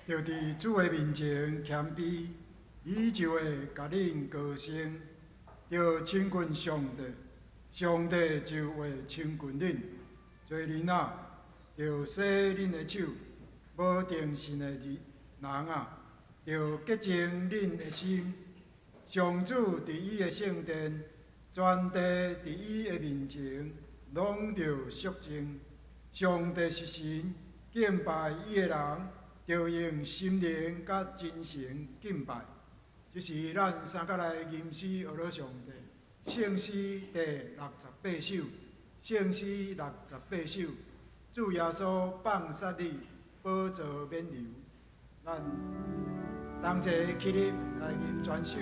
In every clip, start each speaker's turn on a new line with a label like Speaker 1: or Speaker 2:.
Speaker 1: 著佇主的面前謙卑，伊就會共恁高升。著親近上帝，上帝就會親近恁。罪人啊，著洗恁的手；無定性的人啊，著潔淨恁的心。上主佇伊的聖殿，全地佇伊的面前，攏著肅靜。上帝是神，敬拜伊的人，著用心靈佮真誠敬拜。這是咱三角來吟詩學樂上帝，聖詩第68首，聖詩六十八首，主耶穌放殺你，寶座免留。咱同齊起立來吟全首。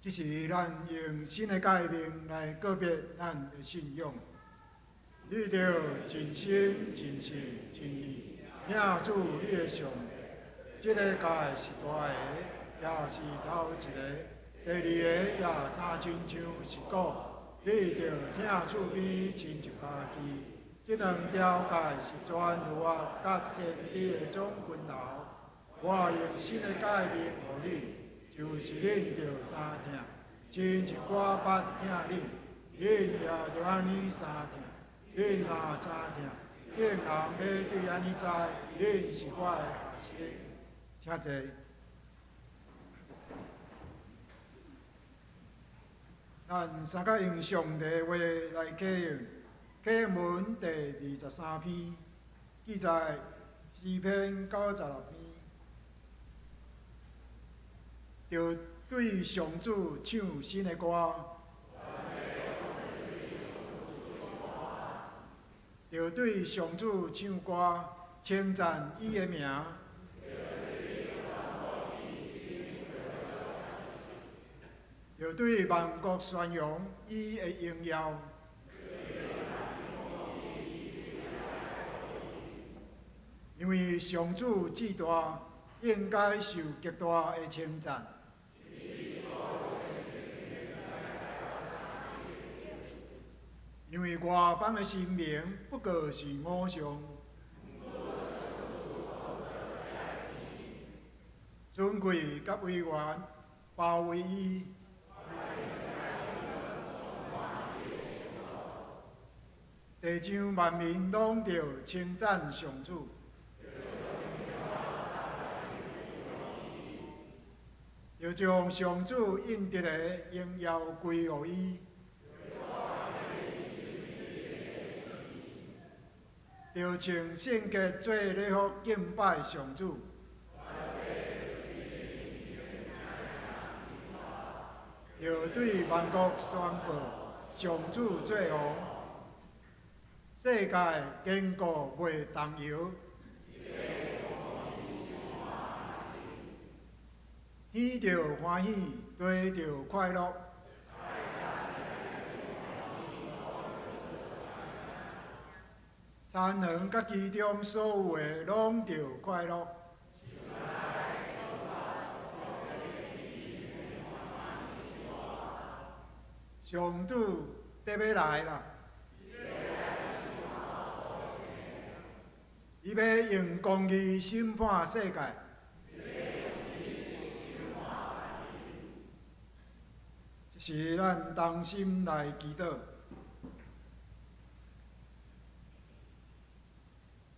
Speaker 1: 這是咱用新的誡命來告別咱的信仰。你著盡心、盡性、盡意，疼主你的上帝。這个誡是大个，也是頭一个，第二个也相親像是講：你著疼厝邊親像家己。這兩條誡是全律法佮先知的總根頭。我用新的誡命予恁，就是恁著相疼，親像我捌疼恁，恁也著按呢相疼。恁若相疼，眾人欲對按呢知，恁是我的學生。請坐。咱三個用上帝的話來啟用，啟用文第23篇，記載詩篇96篇，著對上主唱新的歌，著對上主唱歌，稱讚伊的名。著對萬國宣揚伊的榮耀。因為上主至大，應該受極大的稱讚。因為外邦的神明不過是偶像。尊貴佮威嚴包圍伊。地上萬民攏著稱讚上主，著將上主應得的榮耀歸予伊，著穿聖潔做禮服敬拜上主，著對萬國宣告上主做王。世界堅固袂動搖，天著歡喜，地著快樂。田園佮其中所有的攏著快樂。上主得欲來啦！伊欲用公義審判世界。這時咱同心來祈禱。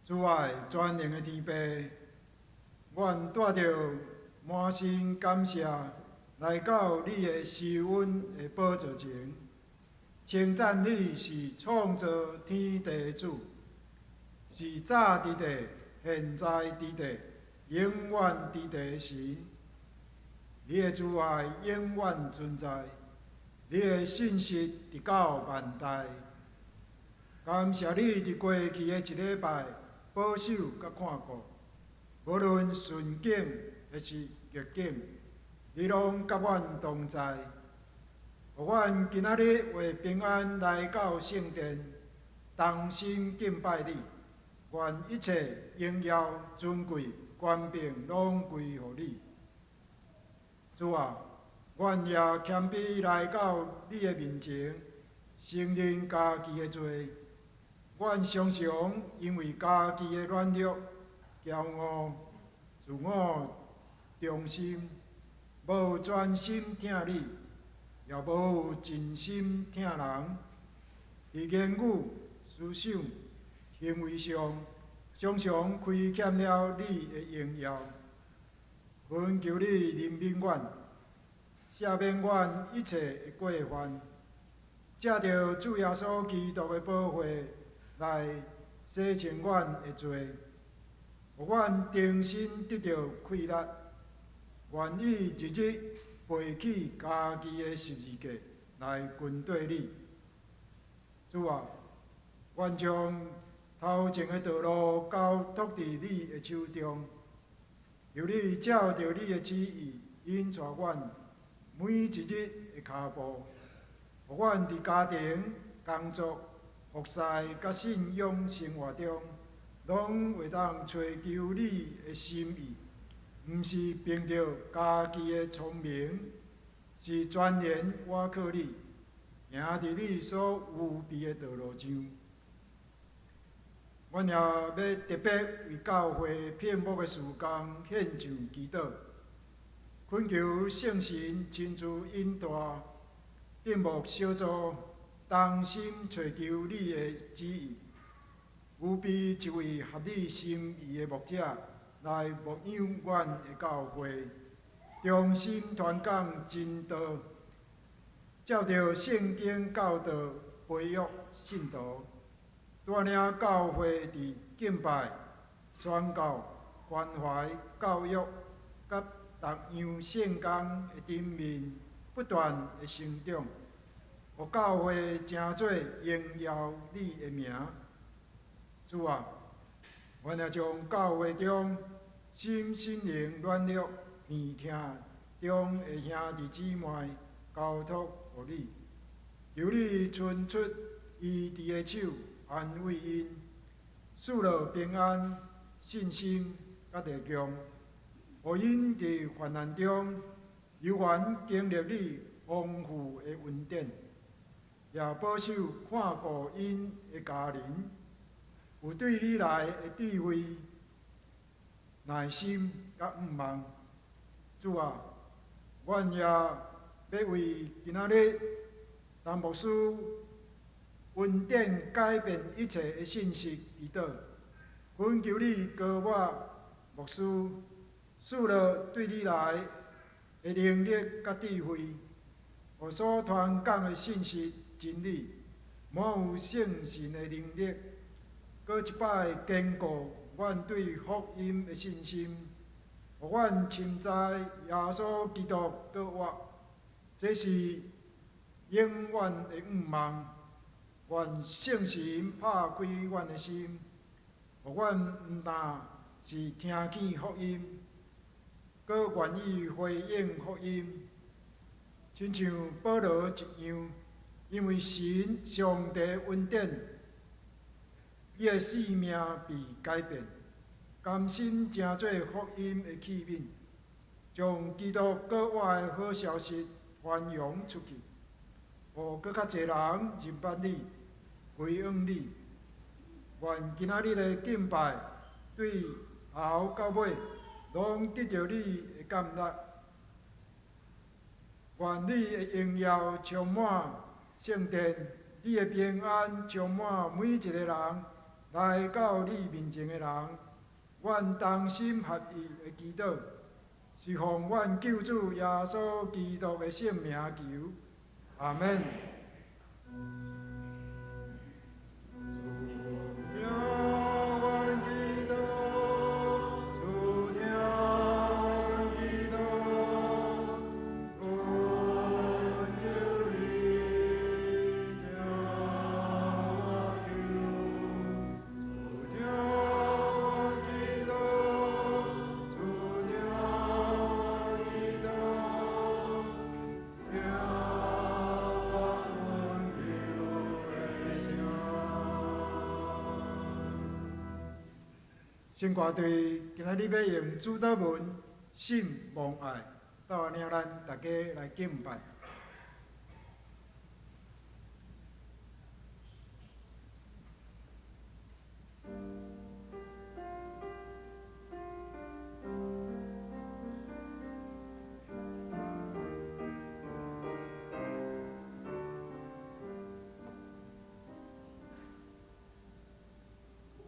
Speaker 1: 主愛全能的天父，阮帶著滿心感謝來到你的施恩的寶座前，稱讚你是創造天地的主。是早佇地、現在佇地、永遠佇地的神。你的慈愛永遠存在，你的信實直到萬代。感謝你佇過去的一禮拜保守佮看顧，無論順境抑是逆境，你攏佮阮同在，予阮今仔日會平安來到聖殿，同心敬拜你。願一切榮耀、尊貴、權柄攏歸予你。主啊，阮也謙卑來到你的面前，承認家己的罪。阮常常因為家己的軟弱、驕傲、自我中心，無專心疼你，也無盡心疼人。佇言語、思想、行為上，常常虧欠了你的榮耀。懇求你憐憫阮，赦免阮一切的過犯，藉著主耶穌基督的寶血來洗淨阮的罪，予阮重新得著氣力，願意日日背起家己的十字架來跟綴你。主啊，阮將頭前的道路交託佇你的手中，求你照著你的旨意引帶阮每一日的跤步，予阮佇家庭、工作、服侍佮信仰生活中，攏會當揣求你的心意，毋是憑著家己的聰明，是全然倚靠你，行佇你所預備的道路上。阮也欲特別為教會聘牧的事工獻上祈禱，懇求聖神親自引導聘牧小組同心揣求你的旨意，預備一位合你心意的牧者來牧養阮的教會，忠心傳講真道，照著聖經教導培育信徒，帶領教會佇敬拜、宣教、關懷、教育佮逐樣聖工的頂面不斷的成長，予教會成做榮耀你的名。主啊，阮也將教會中身心靈軟弱、病痛中的兄弟姊妹交託予你，求你伸出醫治的手，安慰𪜶，賜予平安、信心佮力量，予𪜶佇患難中猶原經歷你豐富的恩典，也保守看顧𪜶的家人，有對你來的智慧、耐心佮向望。主啊，阮也欲為今仔日陳牧師恩典改變一切的信息祈禱，懇求你膏抹牧師，賜予對你來的能力佮智慧，予所傳講的信息真理，滿有聖神的能力，閣一擺堅固阮對福音的信心，予阮深知耶穌基督閣活，這是永遠的向望。願聖神拍開阮的心，予阮毋但是聽見福音，閣願意回應福音，親像保羅一樣，因為神上帝恩典，伊的性命被改變，甘心成做福音的器皿，將基督閣活的好消息傳揚出去，予閣較濟人認捌你，歸向你。願今仔日的敬拜，對頭到尾，攏得著你的感恩。願你的榮耀充滿聖殿，你的平安充滿每一個人來到你面前的人。阮同心合意的祈禱，是奉阮救主耶穌基督的聖名求。阿們。主聽阮祈禱，主聽阮祈禱，懇求你聽我求。主聽阮祈禱，主聽阮祈禱，聽我懇求的聲。聖歌隊今仔日欲用主禱文、信望愛，帶領咱大家來敬拜。
Speaker 2: 我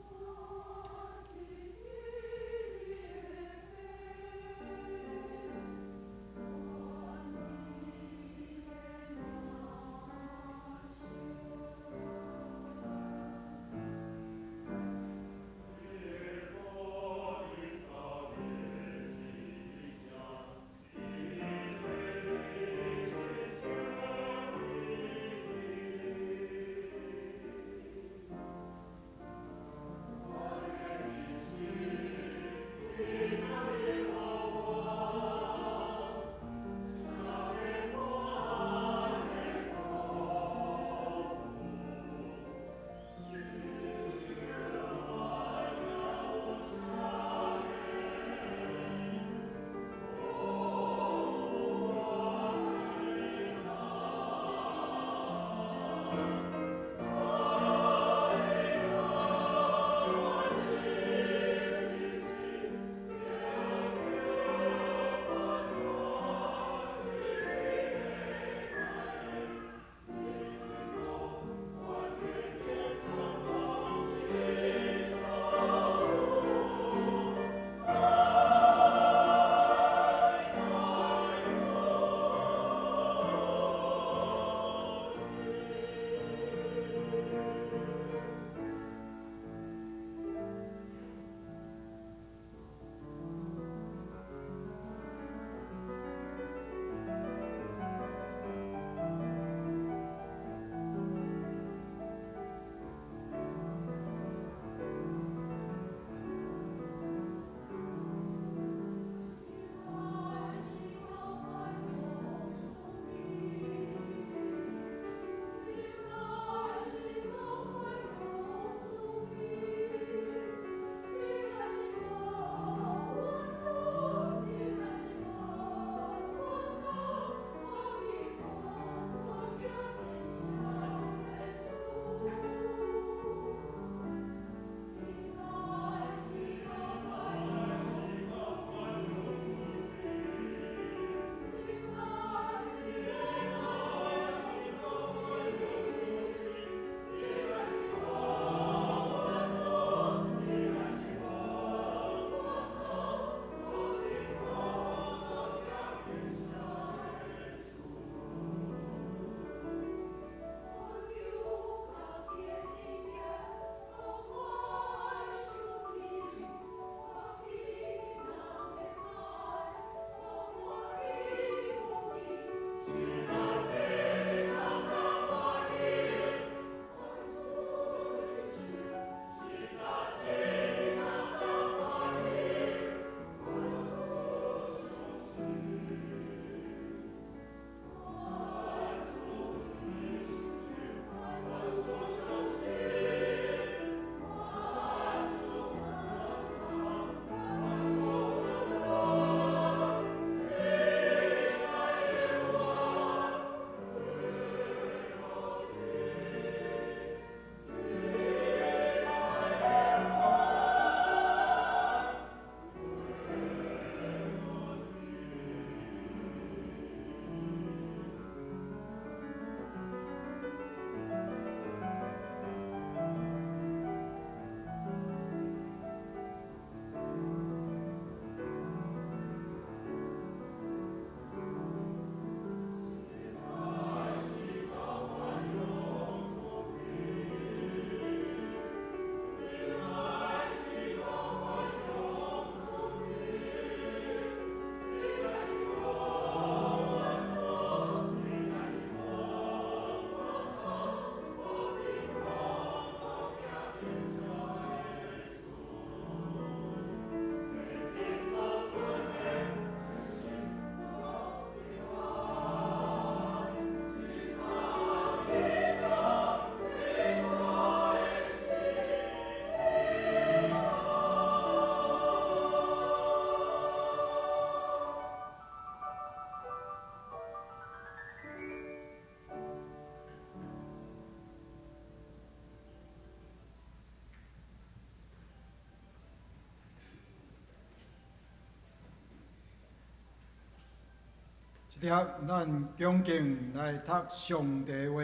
Speaker 1: 直咱恭敬來讀上帝話，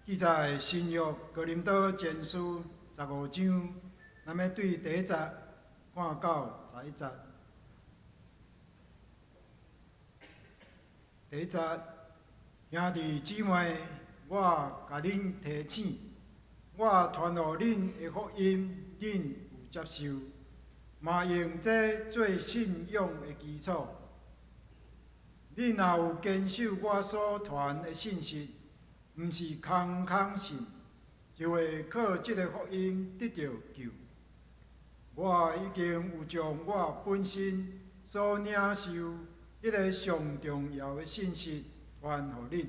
Speaker 1: 記載新約哥林多前書15章，咱欲對第一節看到11節。第一節，兄弟姊妹，我共恁提醒，我傳予恁的福音，恁有接受，嘛用這做信仰的基礎。恁若有堅守我所傳的信息，毋是空空信，就會靠這个福音得著救。我已經有將我本身所領受彼个上重要的信息傳予恁，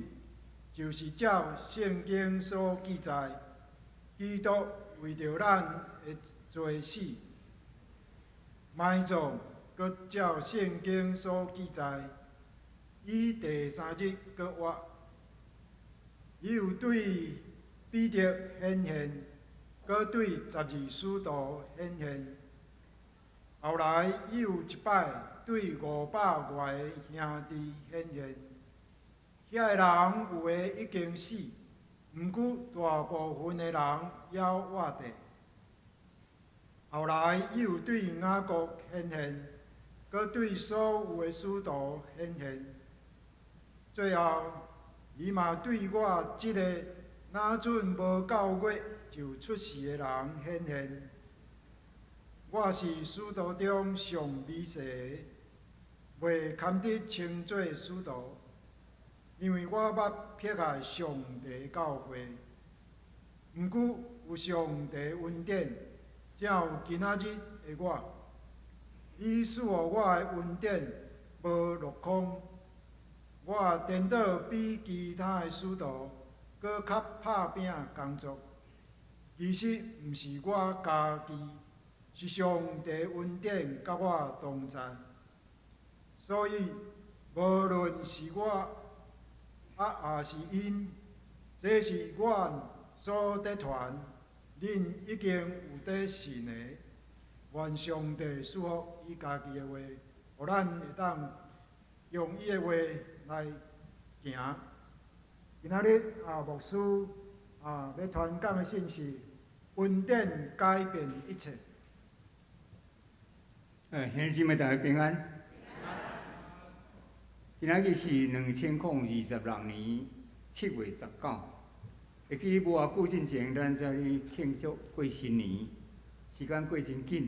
Speaker 1: 就是照聖經所記載，基督為著咱的罪死，埋葬，閣照聖經所記載，伊第三日閣活，伊有對彼得顯現，閣對12使徒顯現。後來，伊有一擺對500外个兄弟顯現，遐个人有的已經死，毋過大部分的人猶活著。後來，伊有對雅各顯現，閣對所有的使徒顯現。最後，伊嘛對我這个若準無夠月就出世的人顯現。我是使徒中上微細的，袂堪得稱做使徒，因為我捌迫害上帝教會。毋過有上帝恩典，才有今仔日的我。伊賜予我的恩典無落空。我顛倒比其他的使徒閣較拍拚工作，其實毋是我家己，是上帝恩典佮我同在。所以，無論是我，抑是𪜶，這是阮所佇傳，恁已經有佇信的。願上帝賜福伊家己的話，予咱會當用伊的話來行。今仔日啊，牧師啊，欲傳講的信息，恩典改變一切。
Speaker 2: 兄弟姊妹大家平安。今仔日是2026年7月19。會記無偌久進前，咱才咧慶祝過新年，時間過真緊。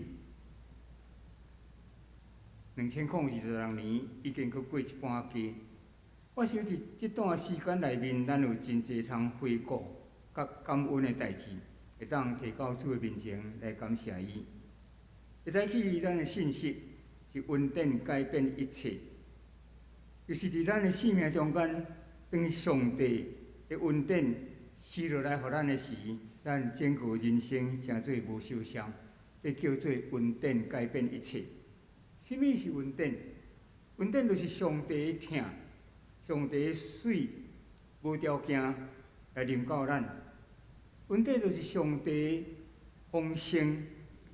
Speaker 2: 2026年已經閣過一半加。我想佇這段時間內面，咱有真濟通回顧佮感恩的代誌，會當提到主的面前來感謝伊。會早起咱的信息是恩典改變一切，就是佇咱的生命中間，當上帝的恩典施落來予咱的時，咱整個人生成做無相像，這叫做恩典改變一切。啥物是恩典？恩典就是上帝的疼，上帝的媠，無條件來臨到咱。恩典就是上帝豐盛，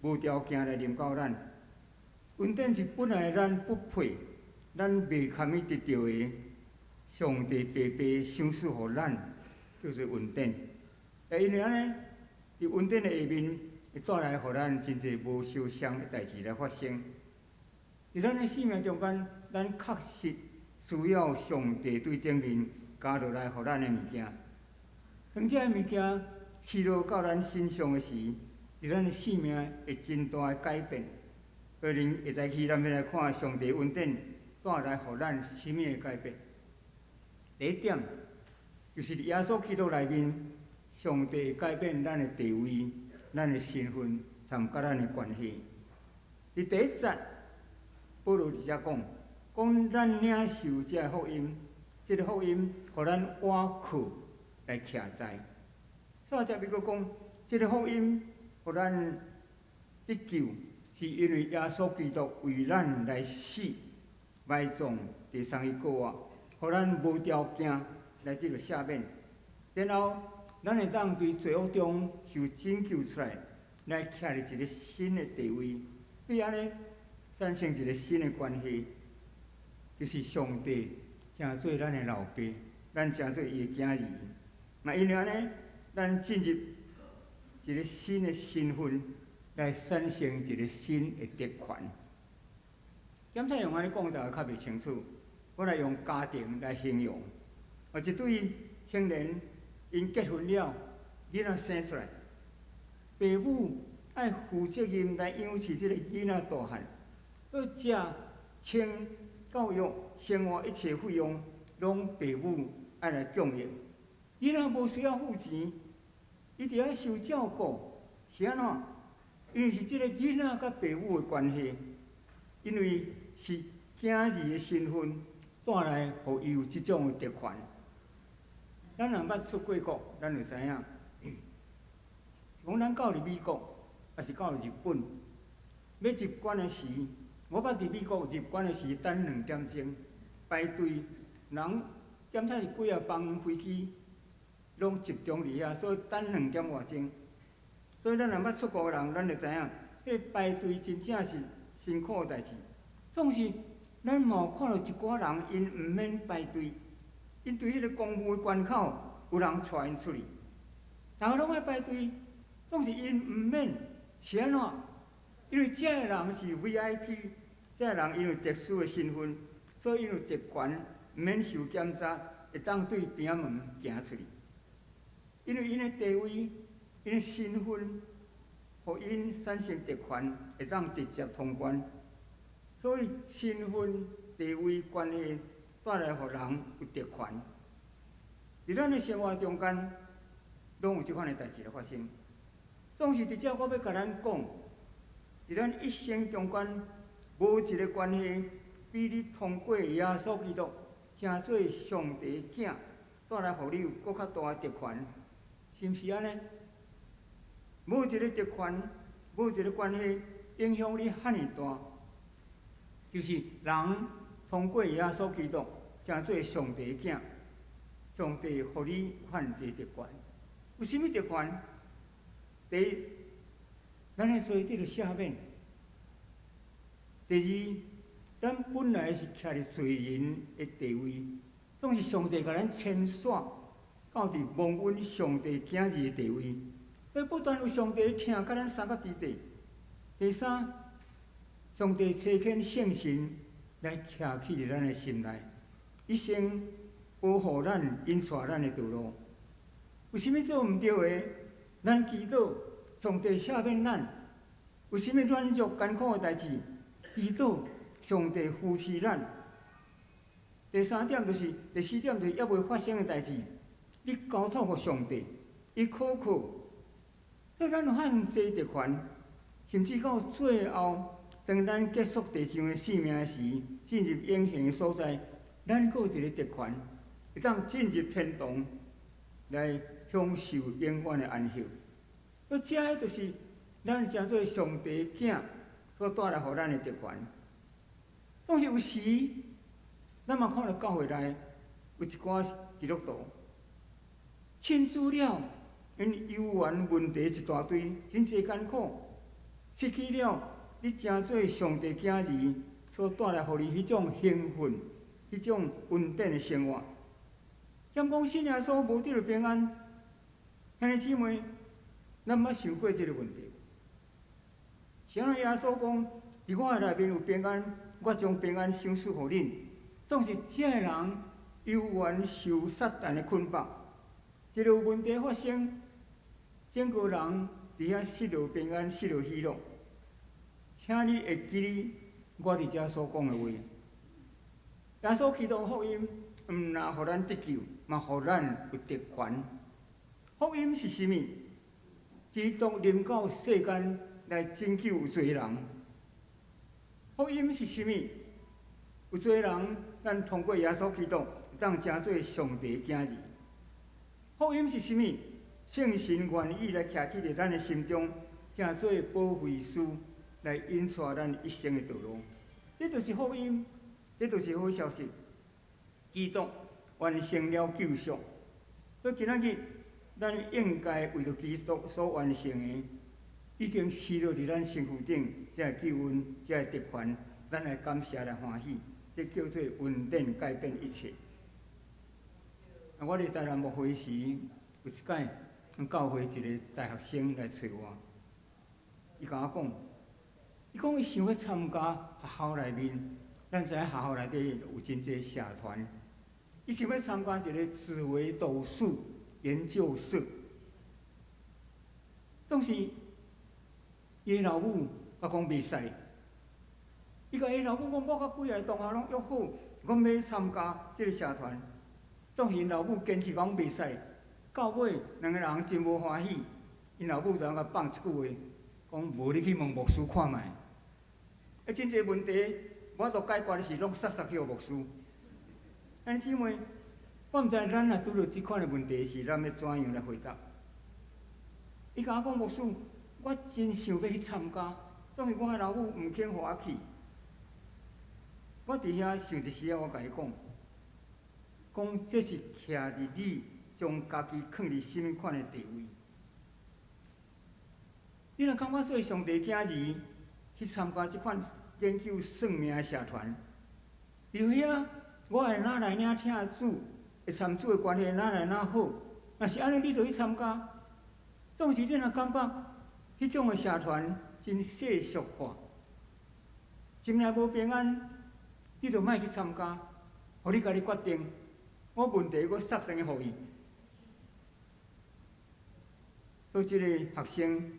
Speaker 2: 無條件來臨到咱。恩典是本來咱不配，咱袂堪去得著的，上帝白白賞賜予咱，叫做恩典。因為按呢，佇恩典的下面，會帶來予咱真濟無相像的代誌來發生。佇咱的生命中間，咱確實需要上帝對頂面加落來予咱的物件。當這个物件施落到咱身上的時，佇咱的生命會真大的改變。可能會早起，咱欲來看上帝恩典帶來予咱啥物的改變。第一點，就是佇耶穌基督內面，上帝會改變咱的地位、咱的身份，參佮咱的關係。佇第一節，保羅佇遮講，講咱領受這个福音，這个福音予咱倚靠來徛在。煞接伊閣講，這个福音予咱得救，是因為耶穌基督為咱來死、埋葬、第三日復活，予咱無條件來得著赦免。然後，咱會當對罪惡中受拯救出來，來徛佇一个新的地位，對按呢產生一个新的關係，就是上帝成做咱的老爸，咱成做伊的囝兒。嘛因為按呢，咱進入一個新的身份，來產生一個新的特權。檢查用按呢講，大家較袂清楚。我來用家庭來形容。哦，一對青年𪜶結婚了，囡仔生出來，爸母愛負責任來養育這個囡仔大漢，所以食、穿、教育、生活一切費用，攏爸母愛來供應。囡仔無需要付錢，伊佇遐受照顧，是按怎？因為是這個囡仔佮爸母的關係，因為是囝兒的身份，帶來予伊有這種的特權。咱若捌出過國，咱就知影。講咱到佇美國，抑是到日本，欲入關的時，我捌佇美國入關的時等2點鐘，排隊，人檢查是幾仔班飛機，攏集中佇遐，所以等2點外鐘。所以咱若捌出國的人，咱就知影，彼個排隊真正是辛苦的代誌。總是咱嘛有看著一寡人，𪜶毋免排隊，𪜶對彼個公務的關口有人帶𪜶出去，逐个攏愛排隊，總是𪜶毋免，是按怎？因為這个人是 VIP，這个人因為特殊的身份，所以𪜶有特權，毋免受檢查，會當對邊仔門行出去。因為𪜶的地位、𪜶的身份，予𪜶產生特權，會當直接通關。所以身份、地位、關係帶來予人有特權。佇咱的生活中間，攏有這款的代誌來發生。總是佇遮，我欲共咱講，佇咱一生中間，無一個關係比你通過耶穌基督成做上帝囝，帶來予你有閣較大的特權，是毋是按呢？無一個特權，無一個關係影響你遐爾大，就是人通過耶穌基督成做上帝囝，上帝予你遐濟特權，有啥物特權？第一，咱的罪得著赦免；第二，咱本來是徛佇罪人的地位，總是上帝共咱遷徙到佇蒙恩上帝囝兒的地位，所以不斷有上帝疼佮咱相佮之際。第三，上帝差遣聖神來徛起佇咱的心內，一生保護咱、引帶咱的道路。有啥物做毋對的，咱祈禱上帝赦免咱；有啥物軟弱艱苦的代誌，祈禱上帝扶持咱。第三點就是，第四點就是猶未發生的代誌，你交託予上帝，伊可靠。所以咱有遐濟特權，甚至到最後，當咱結束地上的生命時，進入永恆的所在，咱閣有一個特權，會當進入天堂來享受永遠的安息。所以，這个就是咱成做上帝囝所帶來予咱的特權。總是有時，咱嘛看著教會內有一寡基督徒信主了，𪜶猶原問題一大堆，真濟艱苦，失去了你成做上帝囝兒所帶來予你彼種興奮、彼種恩典的生活。敢講信耶穌無得著平安，兄弟姊妹，咱捌想過這個問題？啥人耶穌講，佇我的內面有平安，我將平安賞賜予恁。總是這个人猶原受撒旦的捆綁，一個有問題發生，整個人佇遐失落平安、失落喜樂。請你會記得我佇遮所講的話。耶穌基督福音毋但予咱得救，嘛予咱有特權。福音是啥物？基督臨到世間來拯救有罪人。福音是啥物？有罪人，咱通過耶穌基督，會當成做上帝囝兒。福音是啥物？聖神願意來徛起佇咱的心中，成做保惠師，來引帶咱一生的道路。這就是福音，這就是好消息。基督完成了救贖，所以今仔日咱應該為著基督所完成的，已經施落佇咱身軀頂，這個救恩，這個特權，咱來感謝來歡喜。這叫做恩典改變一切。我佇台南牧會時，有一擺，阮教會一个大學生來揣我，伊共我講，伊講伊想欲參加學校內面，咱知影學校內底有真濟社團，伊想欲參加一个紫微斗數研究社，總是伊的老母共講袂使。伊共伊老母講，我佮幾个同學攏約好，講欲參加這个社團，總是𪜶老母堅持講袂使。到尾兩个人真無歡喜，𪜶老母就共放一句話，講無你去問牧師看覓。啊，真濟問題無法度解決時，攏捒捒去予牧師。兄弟姊妹，我毋知咱若拄著這款的問題時，咱欲怎樣來回答？伊共我講牧師，我真想欲去參加，總是我的老母毋肯予我去。我佇遐想一時仔，我共伊講，講這是徛佇你將家己囥佇啥物款的地位。你若感覺做上帝囝兒去參加這款研究算命的社團，佇遐我會哪來哪疼主，會參主的關係哪來哪好。若是按呢，你就去參加。總是你若感覺彼種的社團真世俗化，心內無平安，你就莫去參加。予你家己決定，我問題閣捒轉去予伊。所以這个學生，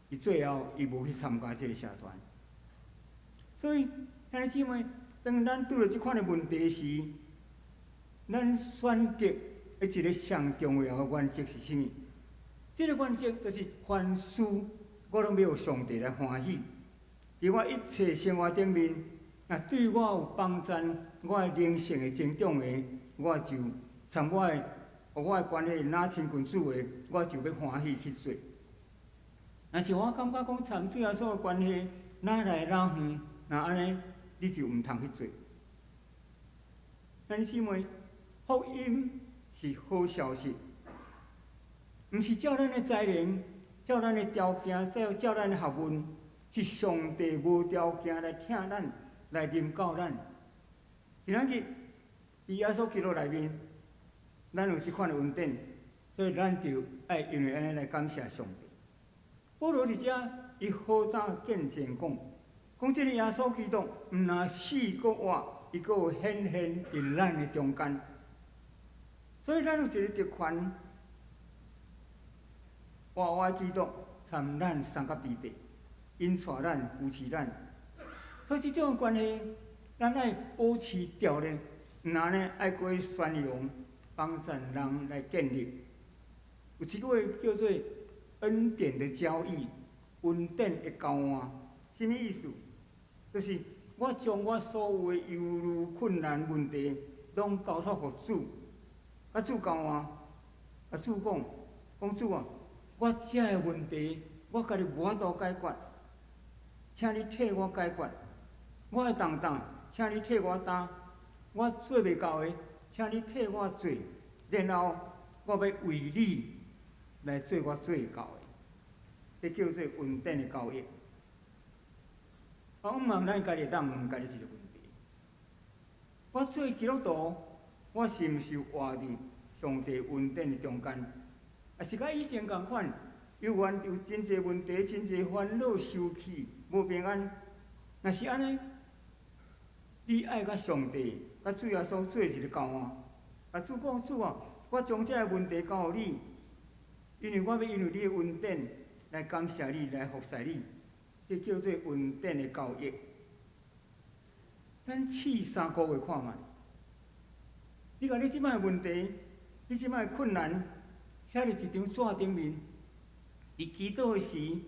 Speaker 2: 伊最後伊無去參加這个社團。所以兄弟姊妹，當咱拄著這款的問題時，咱選擇的一个上重要的原則是啥物？這个原則就是凡事我攏欲予上帝來歡喜，佇我一切生活頂面，若對我有幫贊，我的靈性會增長的，我就參我的，我的關係若親近主的，我就欲歡喜去做。若是我感覺講參主耶穌的關係，哪來哪遠，若按呢，你就毋通去做。兄弟姊妹，福音是好消息，毋是照咱的才能、照咱的條件、照咱的學問，是上帝無條件來疼咱，來臨到咱。今仔日，佇耶穌基督內面，咱有這款的恩典，所以咱就愛因為按呢來感謝上帝。保羅佇遮，伊好膽見證講，講這个耶穌基督毋若死閣活，伊閣有顯現佇咱的中間。所以咱有一个特權，活活基督參咱相佮佇地，𪜶帶咱扶持咱。所以這種關係，咱愛保持著咧，毋若呢愛閣去宣揚，幫贊人來建立。有一句話叫做恩典的交易，恩典的交換，啥物意思？就是我將我所有的憂慮、困難、問題，攏交託予主，共主交換，共主講，講主啊，我這个問題，我家己無法度解決，請你替我解決。我的重擔，請你替我擔；我做袂到的，請你替我做。然後我欲為你來做我做會到的，這叫做恩典的交易。我問咱家己當問家己一个問題：我做基督徒，我是毋是活佇上帝恩典的中間？抑是佮以前仝款，猶原有真濟問題、真濟煩惱、受氣、無平安。若是按呢，你愛佮上帝、佮主耶穌做一个交換，共主講主啊，我將這个問題交予你，因為我欲因為你的恩典來感謝你，來服侍你，這叫做恩典的交易。咱試3個月看覓，你共你這擺的問題，你這擺的困難，寫佇一張紙頂面，佇祈禱時，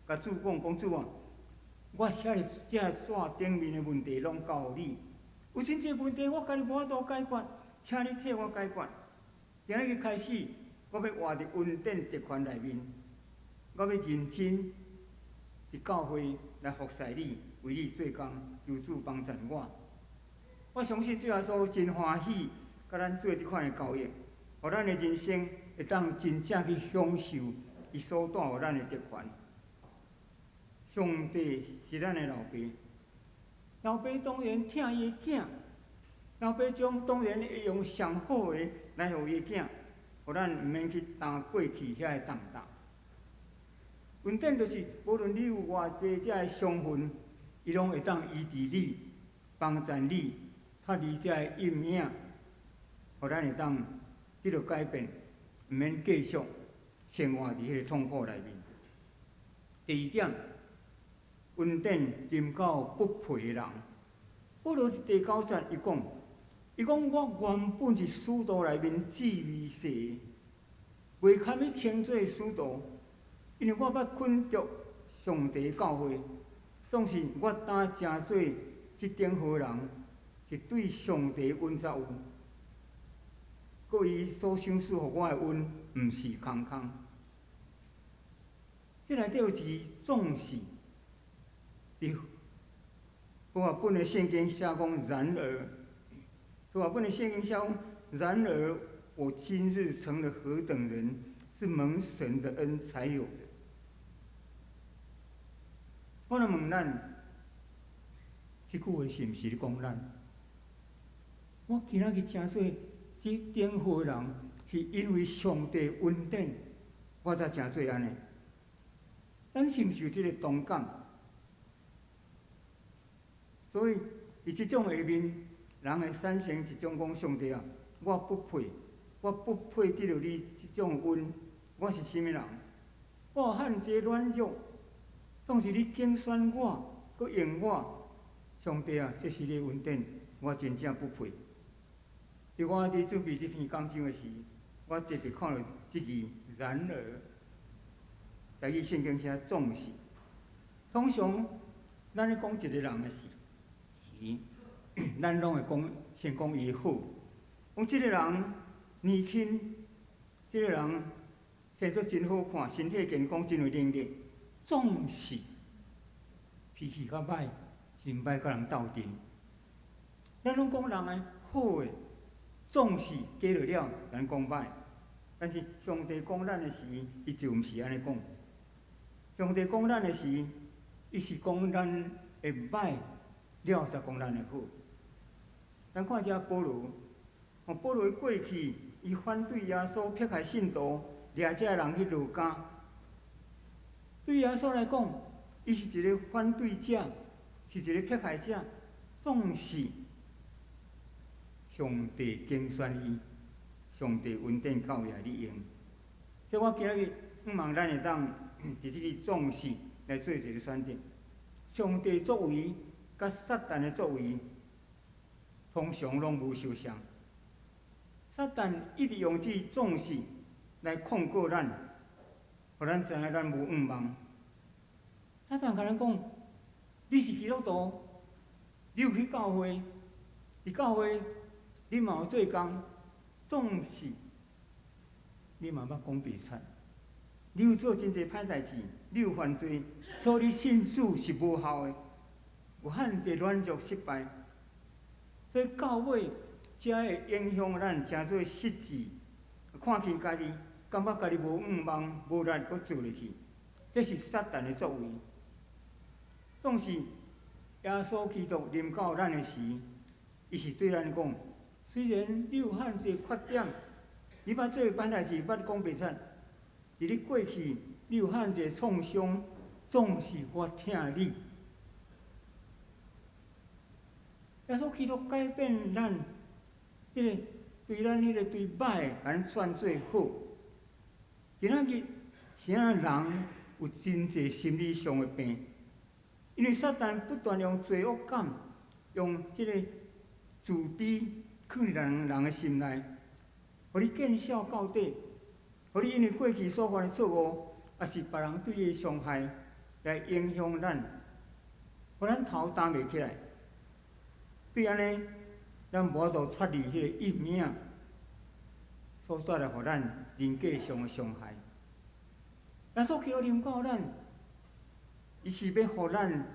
Speaker 2: 共主講講主啊，我寫佇這紙頂面的問題攏交予你，有真濟問題我家己無法度解決，請你替我解決。今仔日開始，我欲活佇恩典特權內面，我欲認真佇教會來服侍你，為你做工，求主幫贊我。我相信主耶穌真歡喜，共咱做這款的交易，予咱的人生會當真正去享受伊所帶予咱的特權。上帝是咱的老爸，老爸當然疼伊的囝，老爸將當然會用上好的來予伊的囝，予咱毋免去擔過去遐个重擔。恩典就是無論你有偌濟這个傷痕，伊攏會當醫治你、幫助你、脫離這个陰影，予咱會當得著改變，毋免繼續生活佇彼個痛苦內面。第二點，恩典臨到不配的人。保羅佇第九節伊講，伊講我原本是使徒內面至微細，袂堪去稱做使徒，因為我捌捆著上帝教會，總是我當成做這等號人，是對上帝恩才有。閣伊所賞賜予我的恩，毋是空空。這內底有一字總是，佇和合本的聖經寫講，然而，和合本的聖經寫講，然而我今日成了何等人，是蒙神的恩才有的。我來問咱，這句話是毋是咧講咱？我今仔日成做這等號人，是因為上帝恩典，我才成做按呢。咱是毋是有這個同感？所以，佇這種下面，人會產生一種講上帝啊，我不配，我不配得著你這種恩，我是啥物人？我有遐濟軟弱，總是你揀選我，閣用我，上帝啊，這是你的恩典，我真正不配。佇我佇準備這篇講章的時，我特別看著這句，然而，台語聖經寫總是，通常咱咧講一個人的時，咱攏會講先講伊好，講這個人年輕，這個人生做真好看，身體健康，真有能力，總是脾氣較歹，真歹佮人鬥陣。咱攏講人的好的，總是過落了，咱講歹。但是上帝講咱的時，伊就毋是按呢講。上帝講咱的時，伊是講咱的歹了，才講咱的好。咱看這保羅，哦，保羅過去，伊反對耶穌，迫害信徒，掠這人去牢監。對耶穌來講，伊是一個反對者，是一個迫害者，總是上帝揀選伊，上帝恩典夠予你用。所以我今日向望咱會當佇這个總是來做一個選擇。上帝作為佮撒旦的作為，通常攏無相像。撒旦一直用這總是來控告咱，予咱知影咱無向望。撒旦共咱講：你是基督徒，你有去教會，佇教會你嘛有做工，總是你嘛捌講白賊，你有做真濟歹代誌，你有犯罪，所以你信主是無效的，有遐濟軟弱失敗，所以到尾才會影響咱，成做失志，看輕家己，感覺家己無向望、無力，閣做落去，這是撒旦的作為。總是耶穌基督臨到咱的時，伊是對咱講：雖然你有遐濟缺點，你捌做歹代誌，捌講白賊，佇你過去你有遐濟創傷，總是我疼你。耶穌基督改變咱，彼個對咱彼個對歹，共咱轉做好。今仔日啥人有真濟心理上的病？因為撒旦不斷用罪惡感，用彼個自卑，囥佇人人的心內，予你見笑到底，予你因為過去所犯的錯誤，抑是別人對你的傷害，來影響咱，予咱頭擔袂起來。對按呢，咱無法度脫離彼個陰影，所帶來予咱人格上的傷害。耶穌基督臨到咱，伊是欲予咱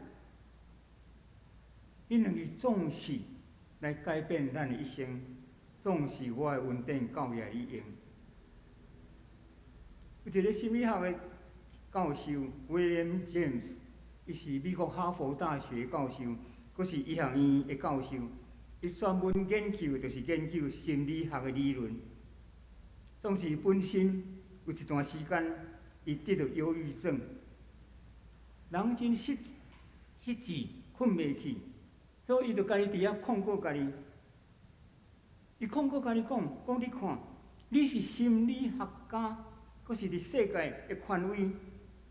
Speaker 2: 彼兩个總是來改變咱的一生，總是我的恩典夠予你用。有一個心理學的教授 William James，伊是美國哈佛大學教授，閣是醫學院的教授。伊專門研究就是研究心理學的理論。總是本身有一段時間，伊得著憂鬱症，人真失失志，睏袂去，所以伊就家己佇遐控告家己。伊控告家己講，講你看，你是心理學家，閣是佇世界的權威，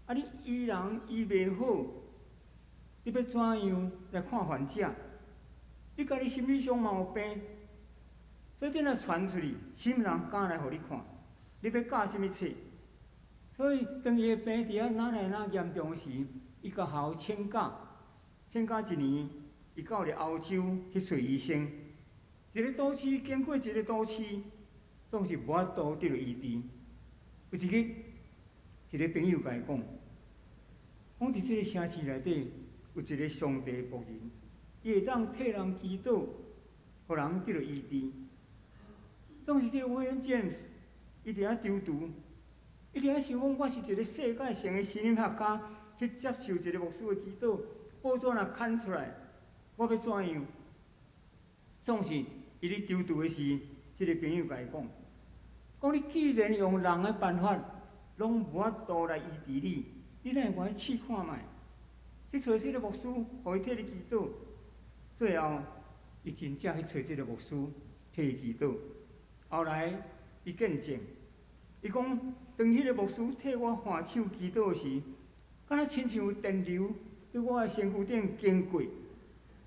Speaker 2: 啊你醫人醫袂好，你欲怎樣來看患者？你家己心理上嘛有病，所以這若傳出去，啥物人敢來予你看？你欲教啥物冊？所以當伊的病佇遐愈來愈嚴重時，伊共學校請假，請假一年，伊到佇歐洲去揣醫生，一个都市經過一个都市，總是無法度得著醫治。有一日，一个朋友共伊講，講佇這个城市內底有一个上帝僕人，伊會當替人祈禱，予人得著醫治。總是這个 William James，伊佇遐躊躇，伊佇遐想講，我是一个世界性的心理學家，去接受一个牧師的祈禱，報紙若刊出來，我欲怎樣？總是伊咧躊躇的時，這个朋友共伊講，講你既然用人的辦法，攏無法度來醫治你，你哪會無去試看覓？去揣這个牧師，予伊替你祈禱。最後，伊真正去揣這个牧師替伊祈禱。後來，伊見證，伊講，當彼个牧師替我按手祈禱時，敢若親像有電流佇我的身軀頂經過。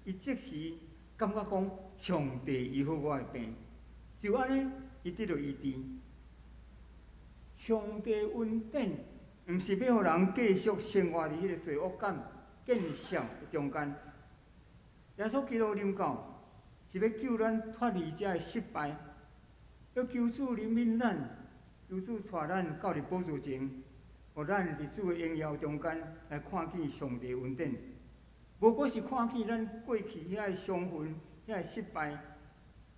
Speaker 2: 伊即時感覺講，上帝醫好我的病，就按呢，伊得著醫治。上帝恩典，毋是欲予人繼續生活佇彼个罪惡感、見笑的中間。耶穌基督臨到，是欲救咱脫離這个失敗，欲求主憐憫咱，求主帶咱到佇寶座前，予咱佇主的榮耀中間來看見上帝恩典。無閣是看見咱過去遐个傷痕、遐個失敗，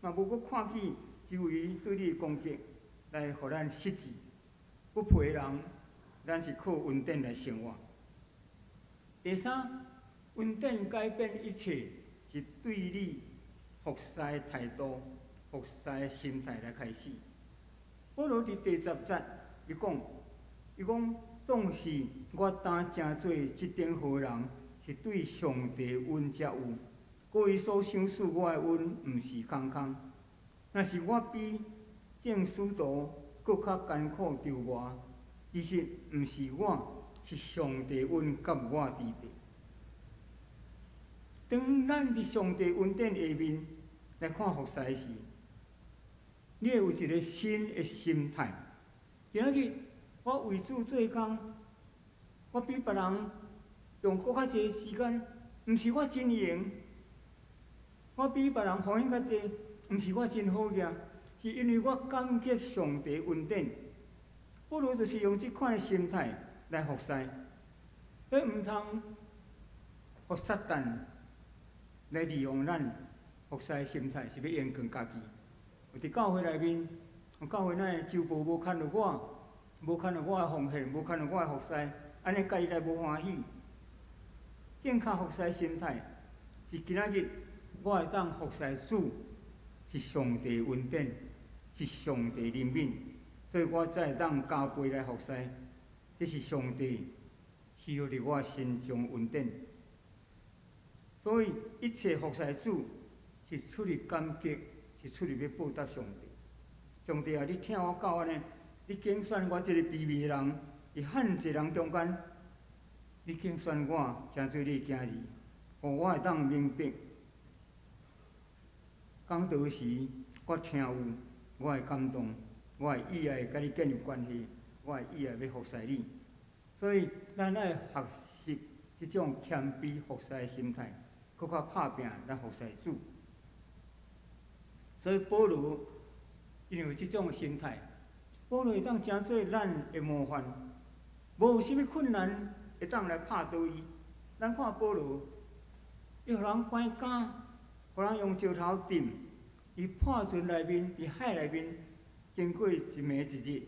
Speaker 2: 嘛無閣看見周圍對你的攻擊，來予咱失志。不配的人，咱是靠恩典來生活。第三，恩典改變一切，是對你服侍的態度、服侍的心態來開始。保羅佇第十節，伊講，伊講總是我當成做這等好人，是對上帝恩才有。閣伊所賞賜我的恩，毋是空空。若是我比眾使徒閣較艱苦折磨，其實毋是我，是上帝恩佮我佇底。當咱佇上帝恩典下面來看服侍時，你會有一个新的心態。今仔日我為主做工，我比別人用閣較濟時間，毋是我真閒。我比別人奉獻較濟，毋是我真好額，是因為我感激上帝恩典。保羅就是用這款的心態來服侍，彼毋通予撒旦來利用咱服侍的心態，是欲榮光家己。佇教會內面，教會咱的周報無牽著我，無牽著我的奉獻，無牽著我的服侍，按呢家己來無歡喜。正確服侍心態是今仔日我會當服侍主，是上帝恩典，是上帝憐憫，所以我才會當加倍來服侍。這是上帝許予佇我身上恩典。所以一切服侍主是出於感激，是出於欲報答上帝。上帝啊，你疼我到按呢，你揀選我這个卑微的人，佇遐濟人中間，你揀選我成做你的囝兒，予我會當明白。講道時，我聽有，我會感動，我會意愛佮你建立關係，我會意愛欲服侍你。所以，咱愛學習這種謙卑服侍的心態，閣較拍拚來服侍主。所以保羅因為這種心態，保羅會當成做咱的模範，無有啥物困難會當來拍倒伊。咱看保羅，伊予人關監，予人用石頭擲，佇破船內面，佇海內面，經過一暝一日，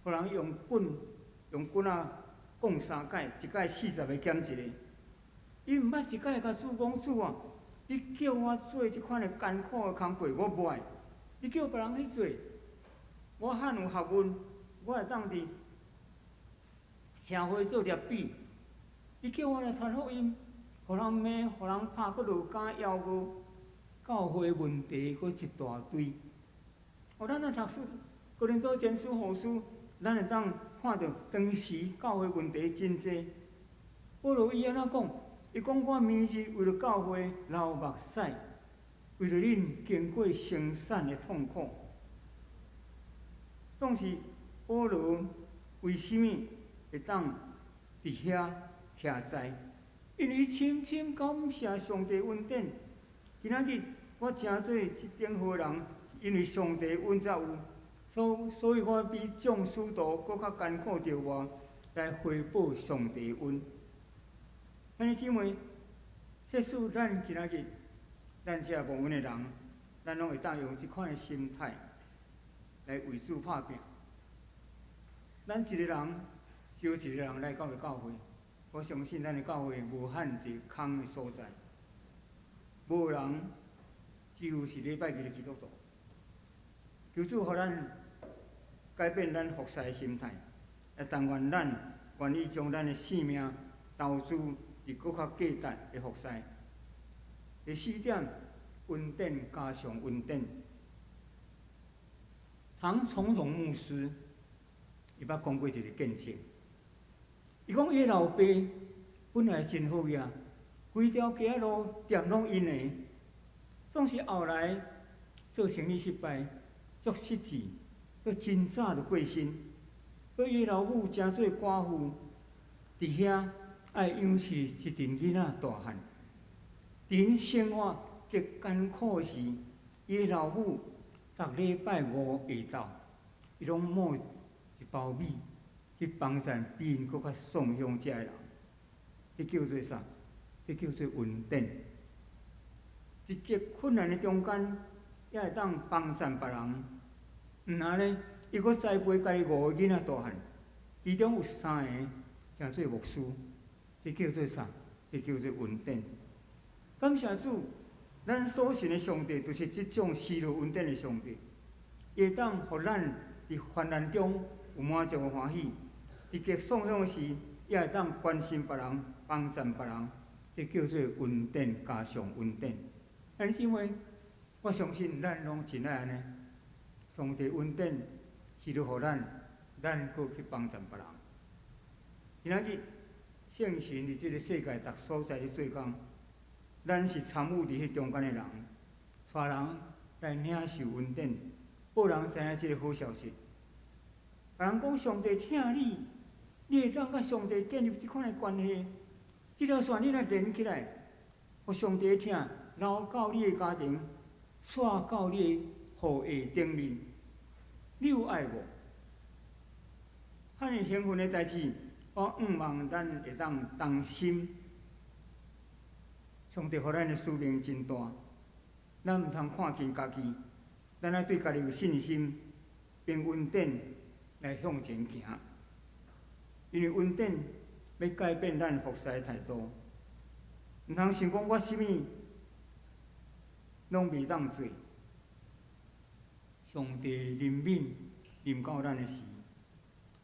Speaker 2: 予人用棍用棍仔摃三擺，一擺40个減一个。伊毋捌一擺共主講主啊，你叫我做這款的艱苦的工課，我無愛。你叫別人去做，我罕有學問，我會當佇社會做類比。你叫我來傳福音，予人罵，予人拍，閣落監枵餓，教會問題閣一大堆。哦，咱若讀書，哥林多前書後書，咱會當看著當時教會問題真濟。保羅伊按怎講？伊講我每日為著教會流目屎，為著恁經過生產的痛苦。總是保羅為啥物會當佇遐徛在？因為伊深深感謝上帝恩典。今仔日我成做這等好人，因為上帝恩才有，所以我比眾使徒閣較艱苦著活來回報上帝恩。兄弟姊妹，即使咱今仔日，咱這忘恩的人，咱攏會當用這款的心態來為主拍拚。咱一个人，招一个人來到教會，我相信咱的教會無遐濟空的所在，無人只有是禮拜日的基督徒。求主予咱改變咱服侍的心態，也但願咱願意將咱的性命投資佇閣較價值的服侍。第四點，恩典加上恩典。唐崇榮牧師，伊捌講過一個見證。伊講伊的老爸本來真好額，規條街仔路店攏𪜶的，總是後來做生意失敗，足失志，閣真早就過身。閣伊的老母成做寡婦，佇遐愛養育一陣囡仔大漢。佇𪜶生活極艱苦時，伊的老母逐禮拜五下晝，伊攏摸一包米去幫贊比𪜶閣較喪鄉遮的人。這叫做啥？這叫做恩典。佇極困難的中間，也會當幫贊別人。毋但呢，伊閣栽培家己五個囡仔大漢，其中有三个成做牧師。這叫做啥？這叫做恩典。感謝主，咱所信的上帝就是這種施予恩典的上帝，伊會當予咱佇患難中有滿足的歡喜，佇極喪鄉時，也會當關心別人、幫贊別人，這叫做恩典加上恩典。兄弟姊妹，我相信咱攏真愛按呢。上帝恩典施予咱，咱閣去幫贊別人。今仔日聖神佇這个世界逐所在咧做工，咱是參與佇彼中間的人，帶人來領受恩典，予人知影這个好消息。別人講上帝疼你，你會當佮上帝建立這款的關係，這條線你若連起來，予上帝的疼流到你的家庭，紲到你的後裔頂面，你有愛無？遐爾興奮的代誌，我向望咱會當同心。上帝予咱的使命真大，咱毋通看輕家己，咱愛對家己有信心，憑恩典來向前行。因為恩典欲改變咱服侍的態度，毋通想講我啥物攏袂當做。上帝憐憫臨到咱的時，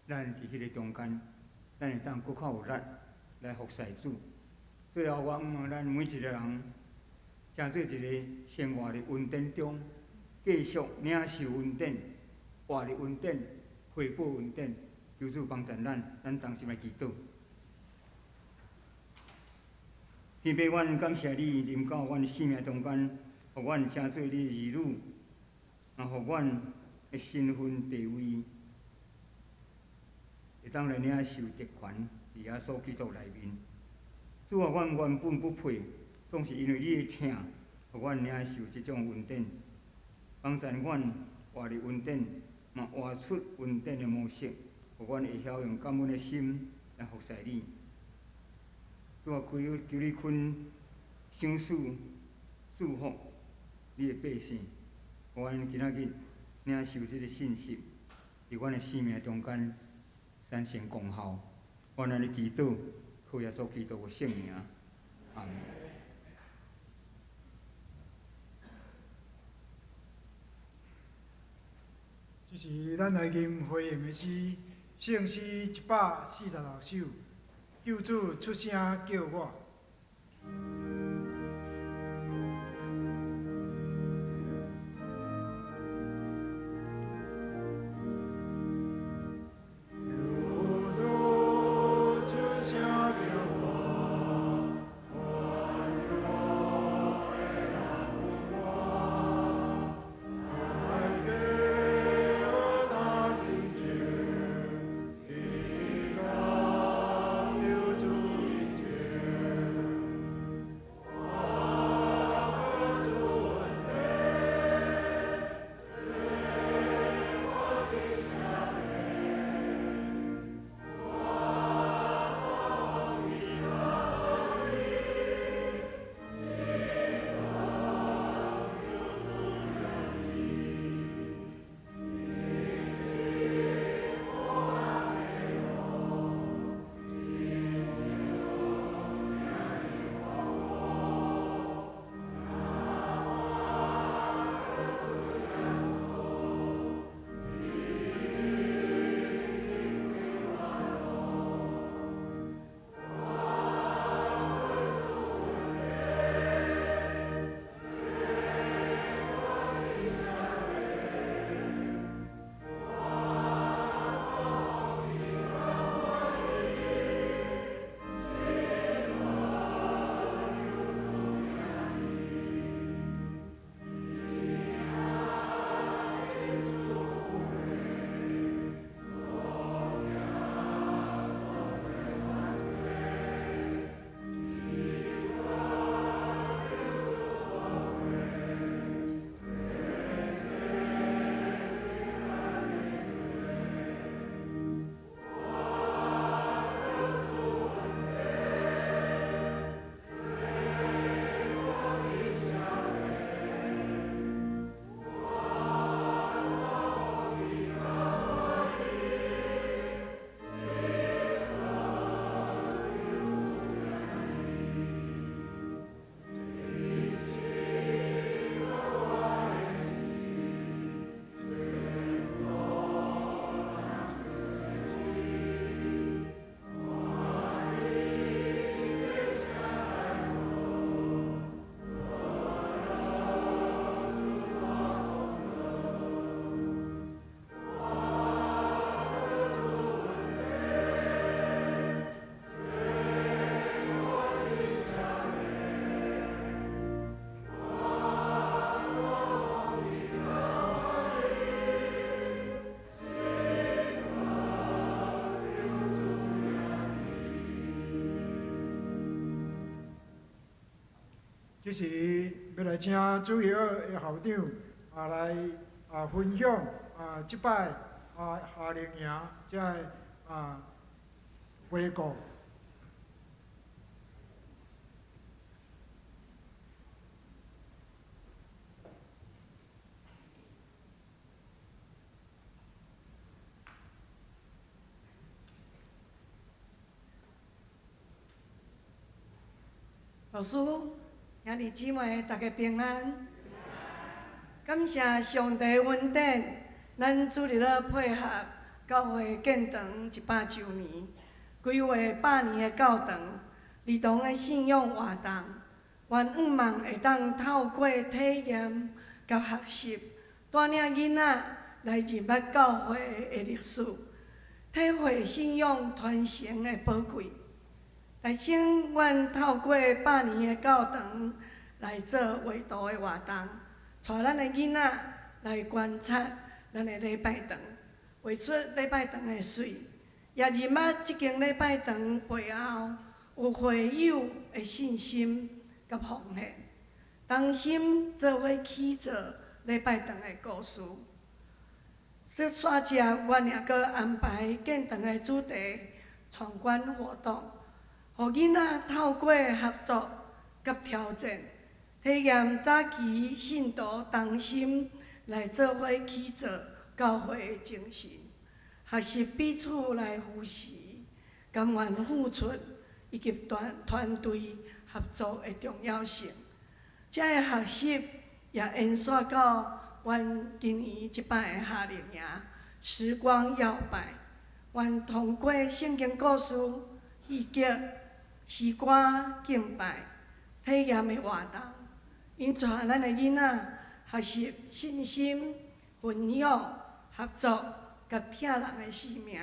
Speaker 2: 咱佇彼个中間，咱會當閣較有力來服侍主。最後，我向望咱每一個人，成做一个生活佇恩典中，繼續領受恩典，活佇恩典，回報恩典，求主幫助咱，咱同心來祈禱。天父，阮感謝你臨到阮生命中間，予阮成做你的兒女，也予阮的身份地位，會當來領受特權，佇耶穌基督內面。主啊，阮原本不配，總是因為你的疼，予阮領受這種恩典，幫助阮活佇恩典，嘛活出恩典的模式，予阮會曉用感恩的心來服侍你。主啊，求你肯賞賜祝福你的百姓，予阮今仔日領受這个信息，佇阮的生命中間產生功效。阮按呢祈禱，靠耶穌基督的聖名，阿門。
Speaker 1: 這是咱來吟回應的詩，聖詩146首，救主出聲叫我。這時欲來請主日學的校長來分享這擺夏令營這个回顧。
Speaker 3: 老師，兄弟姊妹，大家平安。感謝上帝恩典，咱主日學配合教會建堂100週年，規劃100年的教堂兒童的信仰活動，願望會當透過體驗佮學習，帶領囡仔來認捌教會的歷史，體會信仰傳承的寶貴。來先，阮透過100年的教堂來做畫圖的活動，帶咱的囡仔來觀察咱的禮拜堂，畫出禮拜堂的媠，也認捌這間禮拜堂背後有會友的信心佮奉獻，同心做伙起做禮拜堂的故事。說煞接，阮也閣安排建堂的主題參觀活動。予囡仔透過合作佮挑戰，體驗早期信徒同心來做伙起做教會的精神，學習彼此來扶持、甘願付出以及團隊合作的重要性。這个學習也延續到阮今年這擺的夏令營時光搖擺，阮通過聖經故事、戲劇、詩歌、敬拜、體驗的活動，𪜶帶咱的囡仔學習信心、分享、合作佮疼人的使命。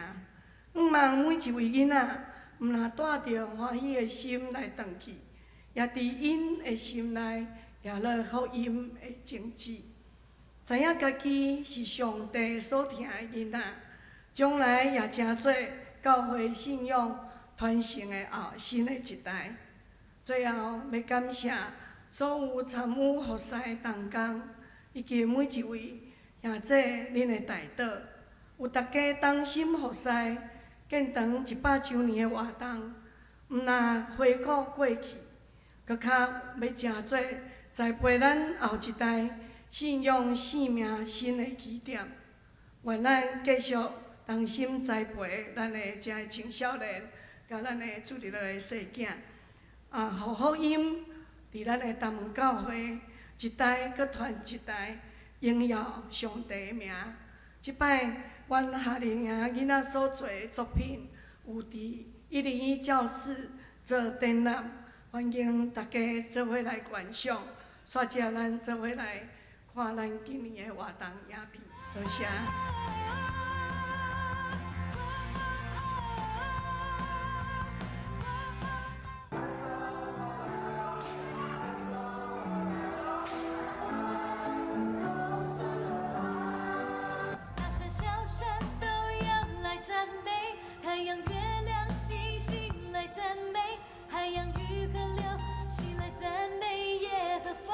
Speaker 3: 向望每一位囡仔，毋若帶著歡喜的心來轉去，也佇𪜶的心內掖落福音的種子。知影家己是上帝所疼的囡仔，將來也成做教會信仰傳承的後新的一代。最後，欲感謝所有參與服侍的同工，以及每一位兄姊恁的代禱，有大家同心服侍，建堂100週年的活動，毋若回顧過去，閣較欲成做栽培咱後一代信仰生命新的起點。願咱繼續同心栽培咱的遮的青少年，佮咱的主日學的細囝，啊，予福音佇咱的大門教會一代閣傳一代，榮耀上帝的名。這擺阮夏令營囡仔所做的作品，有佇101教室做展覽，歡迎大家做伙來觀賞。煞接咱做伙來看咱今年的活動影片，多謝。
Speaker 4: 大山小山都要來讚美，太陽、月亮、星星來讚美，海洋與河流起來讚美耶和華。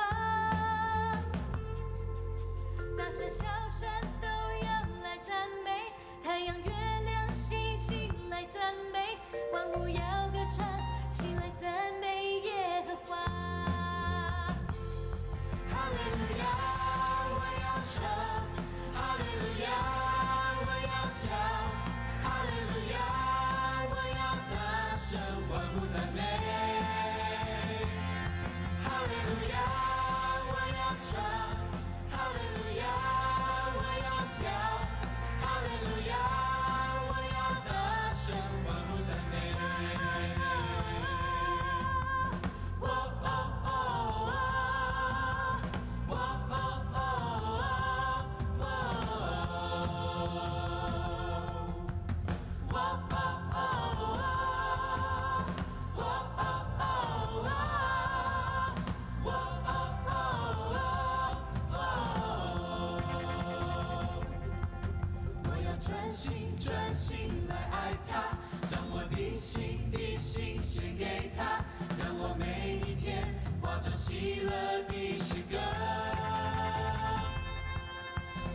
Speaker 4: 大山小山都要來讚美，太陽、月亮、星星來讚美，萬物要歌唱，起來讚美耶和華。
Speaker 5: 哈利路亞，我要唱；哈利路亞，我要跳；哈利路亞，我要大聲歡呼讚美。哈利路亞，我要唱；哈利路亞，我要跳；哈利路亞，我要大聲歡呼讚美。哦哦哦哦哦哦哦哦哦哦哦。我要專心專心來愛他，將我的心的心獻給他，將我每一天化作喜樂的詩歌。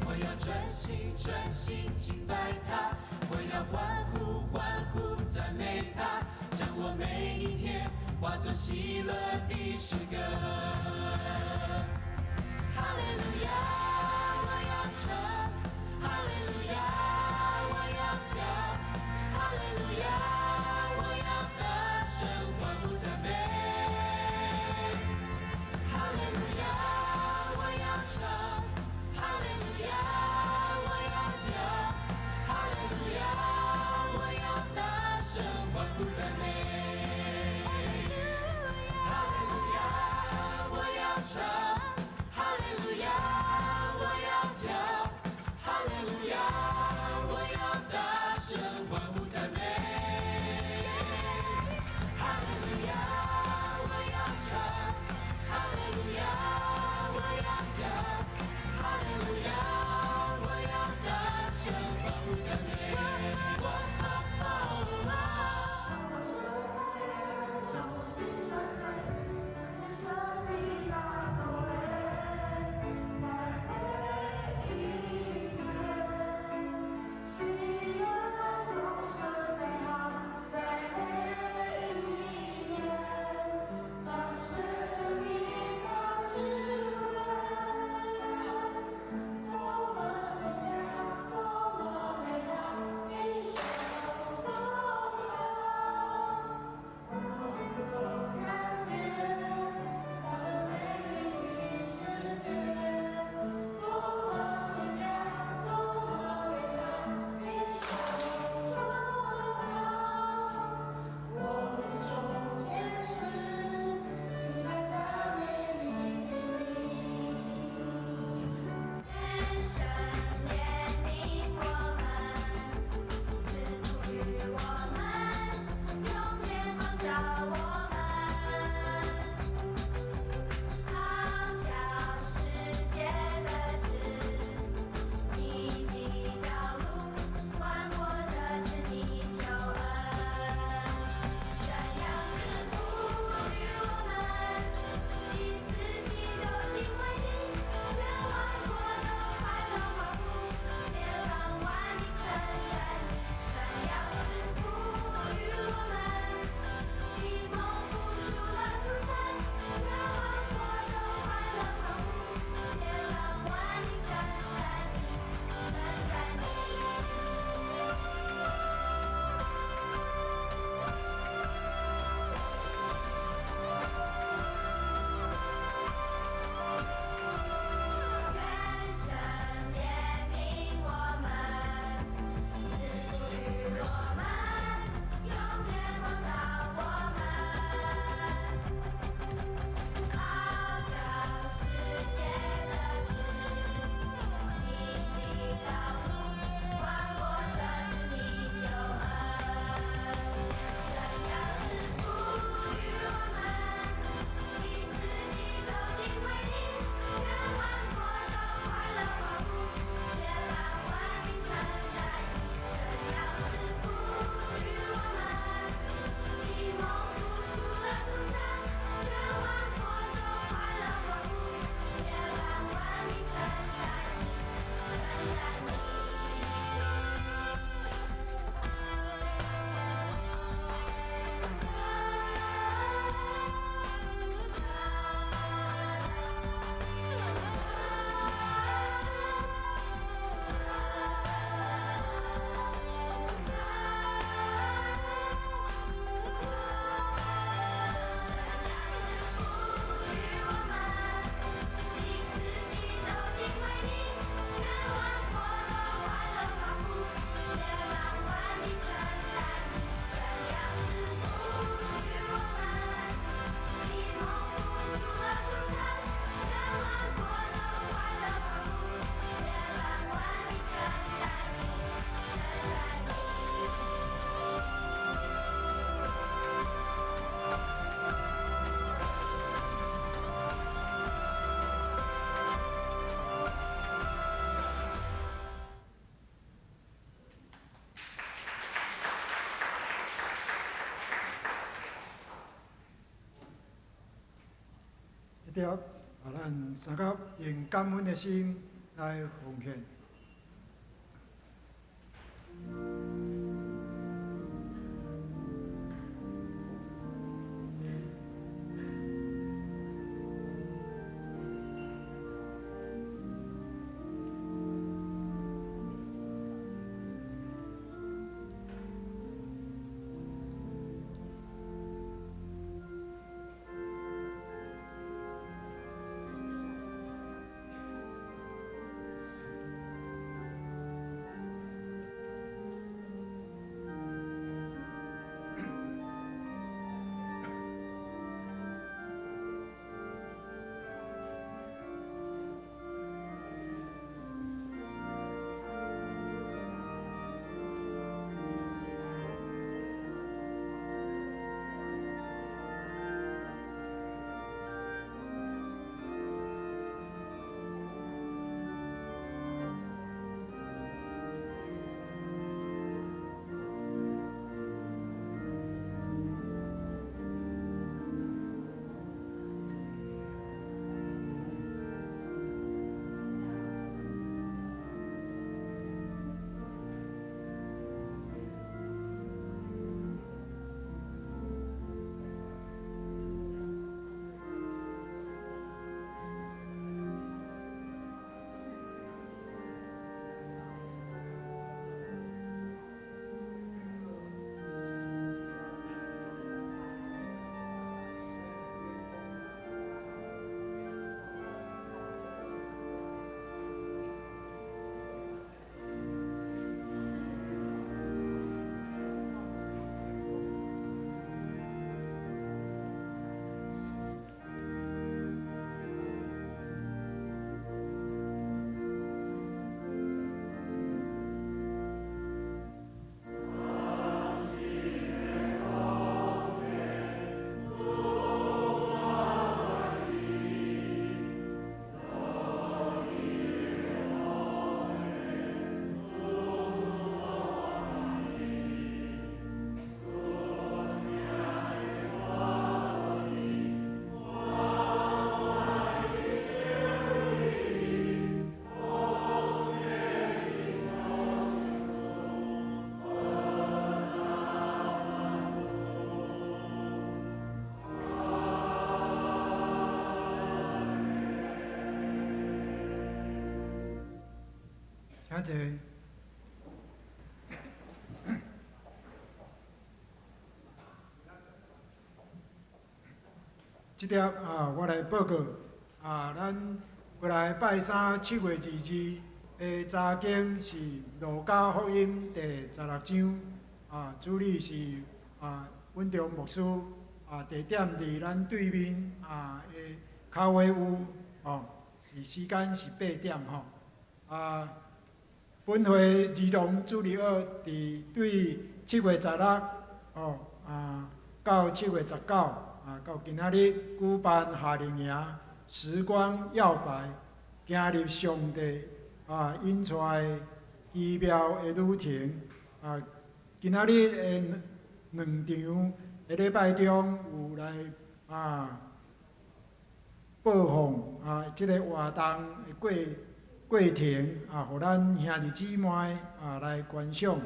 Speaker 5: 我要專心專心敬拜他，我要歡呼歡呼讚美他，將我每一天化作喜樂的詩歌。哈利路亞，我要唱；哈利路亞，我要跳；哈利路亞，我要大聲歡呼讚美。哈利路亞，我要唱；哈利路亞，我要跳；哈利路亞，我要大聲歡呼讚美。哈利路亞，我要唱；哈利路亞，我要跳；哈利路亞，我要大聲歡呼讚美。哈利路亞，我要唱；哈利路亞，我要跳；哈利路亞，我要大聲歡呼讚美。哦哦哦。
Speaker 1: 這帖啊，咱相佮用感恩的心來奉獻。請坐。這帖啊，我來報告啊，咱過來拜三7月22的查經是《路加福音》第16章啊，主理是啊溫中牧師啊，地點佇咱對面啊的咖啡屋哦，是時間是8點吼啊。本會兒童主日學佇對7月16哦啊到7月19啊到今仔日舉辦夏令營，時光搖擺，行入上帝啊引帶的奇妙的旅程啊！今仔日的兩場的禮拜中有來啊播放啊這个活動的過程啊，予咱兄弟姊妹啊來觀賞。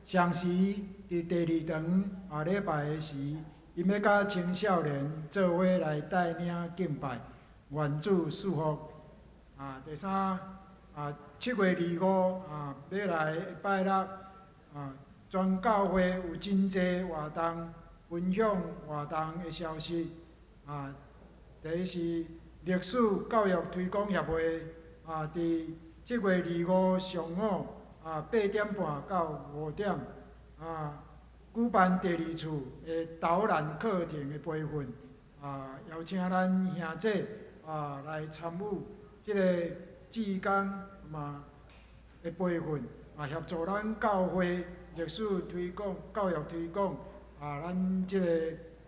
Speaker 1: 同時，佇第二堂啊禮拜的時，𪜶欲佮青少年做伙來帶領敬拜，願主賜福。啊，第三啊，7月25啊，欲來拜六啊，全教會有真濟活動，分享活動的消息。啊，第一是歷史教育推廣協會。啊！佇7月25上午啊8點半到5點啊，舉辦第二次的導覽課程的培訓啊，邀請咱兄姐啊來參與這个志工嘛的培訓啊，協助咱教會歷史推廣、教育推廣啊，咱這个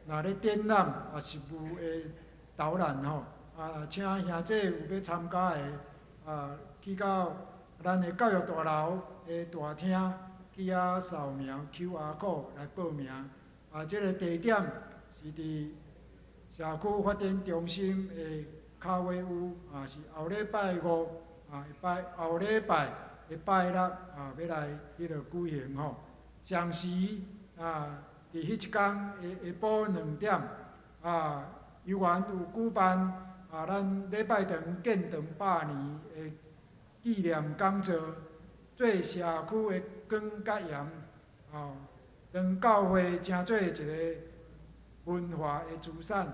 Speaker 1: 若咧展覽啊實務的導覽吼啊，請兄姐有欲參加的。啊，去到咱的教育大樓的大廳去遐掃描 QR code 來報名。啊，這个地點是佇社區發展中心的卡威烏啊，是後禮拜五啊，拜後禮拜的拜六啊，欲來彼落舉行吼。相時啊，佇彼一工下下晡2點啊，猶原有舉辦啊，咱禮拜堂建堂100年的紀念講座，做社區的光佮鹽，吼，當教會成做一個文化的資產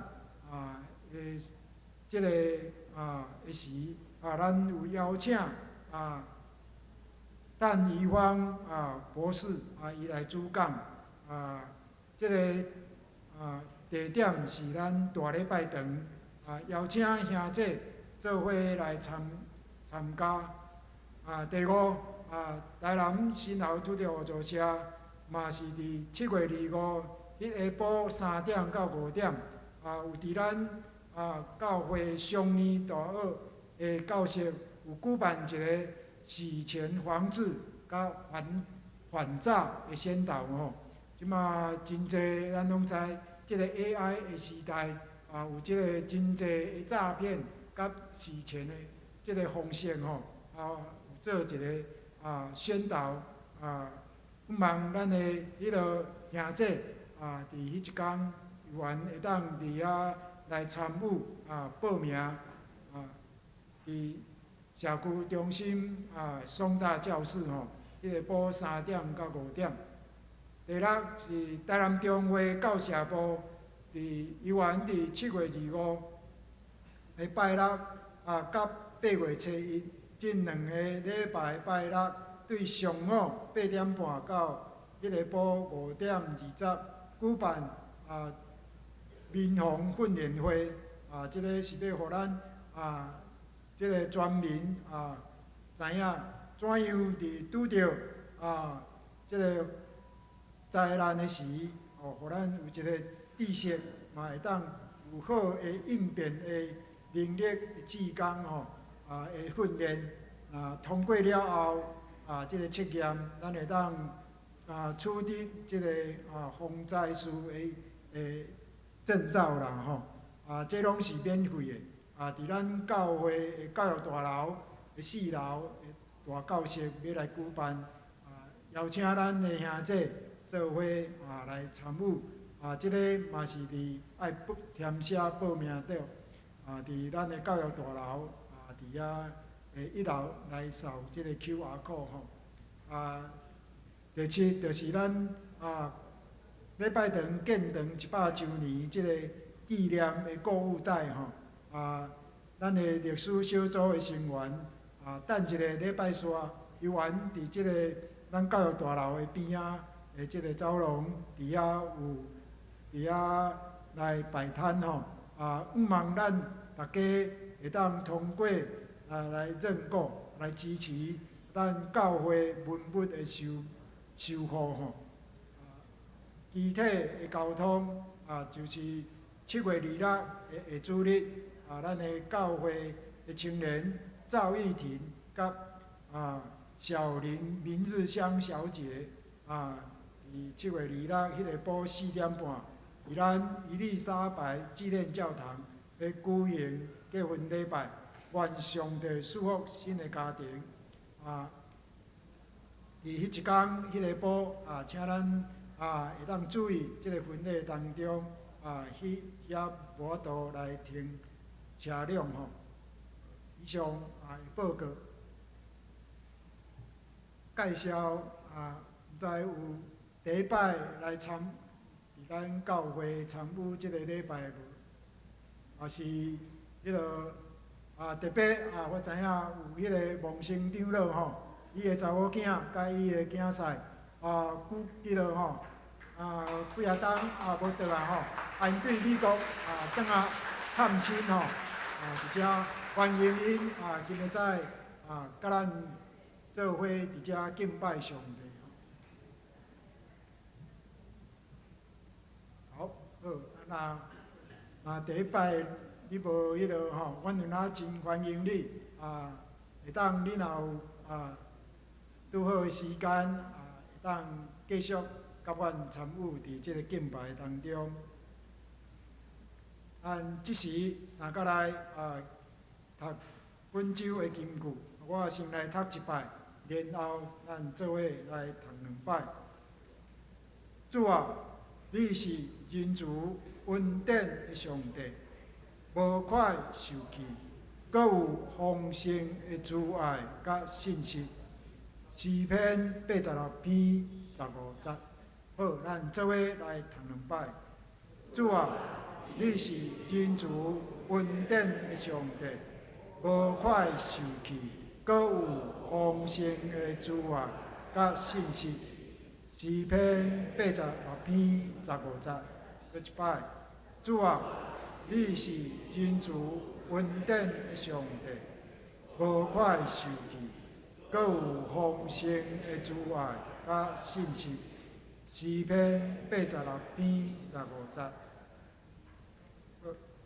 Speaker 1: 啊的這个啊的時啊，咱有邀請啊陳怡芳啊博士啊，伊來主講啊，這个啊地點是咱大禮拜堂啊，邀請兄姐做伙來參參加啊。第五啊，台南新豪土地互助社嘛是佇7月25彼下晡3點到5點啊，有佇咱啊教會雙年大學的教室有舉辦一個洗錢防治佮反反詐的宣導吼。這馬真濟咱攏知，這个 AI 的時代啊，有這个真濟的詐騙佮洗錢的這个方式吼，啊，有做一个啊宣導啊，希望咱的彼落兄姐啊，佇彼一工有緣會當佇遐來參與啊，報名啊，佇社區中心啊，松大教室吼，彼下晡3點到5點。第六是台南中會教社部，佇猶原佇7月25的拜六啊，佮8月初一，這兩个禮拜拜六，對上午8點半到彼下晡5點20舉辦啊民防訓練會啊，這个是欲予咱啊，這个全民啊知影怎樣佇拄著啊這个災難的時，哦，予咱有一个知識，嘛會當有好的應變的能力、志工吼啊的訓練啊，通過了後啊，這个測驗，咱會當啊取得這个啊防災士的的證照啦吼。啊，這攏是免費的。啊，佇咱教會的教育大樓的四樓的大教室欲來舉辦，啊，邀請咱的兄姐做伙啊來參與。啊，這个嘛是佇愛報填寫報名表，啊，佇咱的教育大樓啊，佇遐的一樓來掃這个 QR code 吼。啊，第七就是咱啊禮拜堂建堂100週年這个紀念的購物袋吼。啊，咱的歷史小組的成員啊，等一个禮拜紲，猶原佇這个咱教育大樓的邊仔的這个走廊，佇遐有佇遐來擺攤吼。啊，向望咱大家會當通過啊來認購，來支持咱教會文物的修修護吼。啊，具體的交通啊，就是7月26的下主日。啊，咱的教會的青年趙玉婷佮啊小林明日香小姐啊，佇7月26彼下晡4點半，佇咱伊麗莎白紀念教堂欲舉行結婚禮拜，願上帝賜福新的家庭。啊，佇彼一工彼下晡啊，請咱啊會當注意這个婚禮當中啊，去遐無法度來停車輛吼。以上啊報告介紹啊，毋知有第一擺來參佇咱教會參與這个禮拜無？也是彼落啊特別啊，我知影有彼个王生長老吼，伊的查某囝佮伊的囝婿啊，久彼落吼啊幾仔冬啊無轉來吼，啊𪜶對美國啊轉來探親吼，啊佇遮歡迎𪜶啊，今仔早啊，佮咱做伙佇遮敬拜上帝。好，好，啊若若第一擺你無彼落吼，阮有哪真歡迎你啊！會當你若有啊拄好的時間啊，會當繼續佮阮參與佇這个敬拜當中。咱這時三角來啊，讀本周的金句，我先來讀一擺，然後咱做伙來讀兩擺。主啊，你是仁慈恩典的上帝，無快受氣，閣有豐盛的慈愛佮信實。詩篇86篇15節。好，咱做伙來讀兩擺。主啊，你是仁慈恩典的上帝，無快受氣，閣有豐盛的慈愛佮信實。詩篇86篇15節，閣一擺。主啊，你是仁慈恩典的上帝，無快受氣，閣有豐盛的慈愛佮信實。詩篇86篇15節。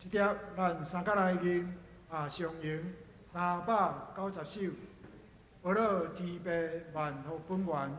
Speaker 1: 這帖咱三角來吟啊，上詠390首，呵咾天父萬福本源。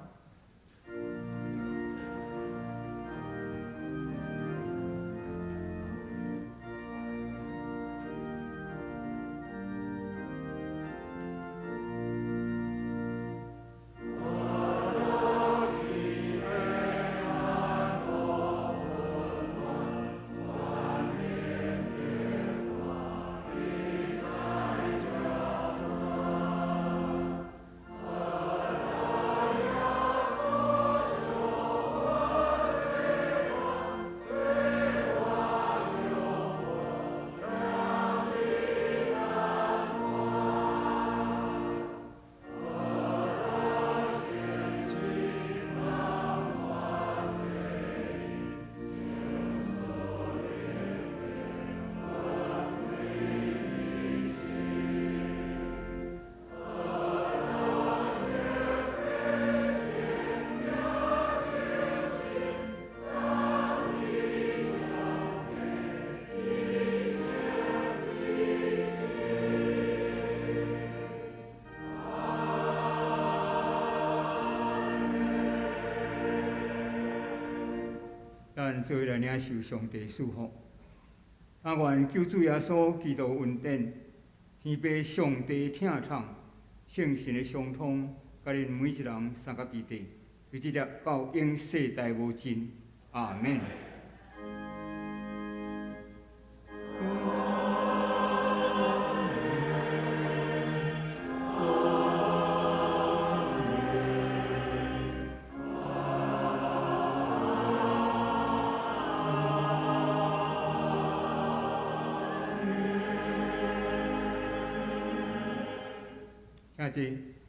Speaker 2: 咱做伙來領受上帝賜福。但願救主耶穌基督恩典、天父上帝疼痛、聖神的相通，佮恁每一人相佮佇底，對這粒到永世代無盡。阿們。請坐。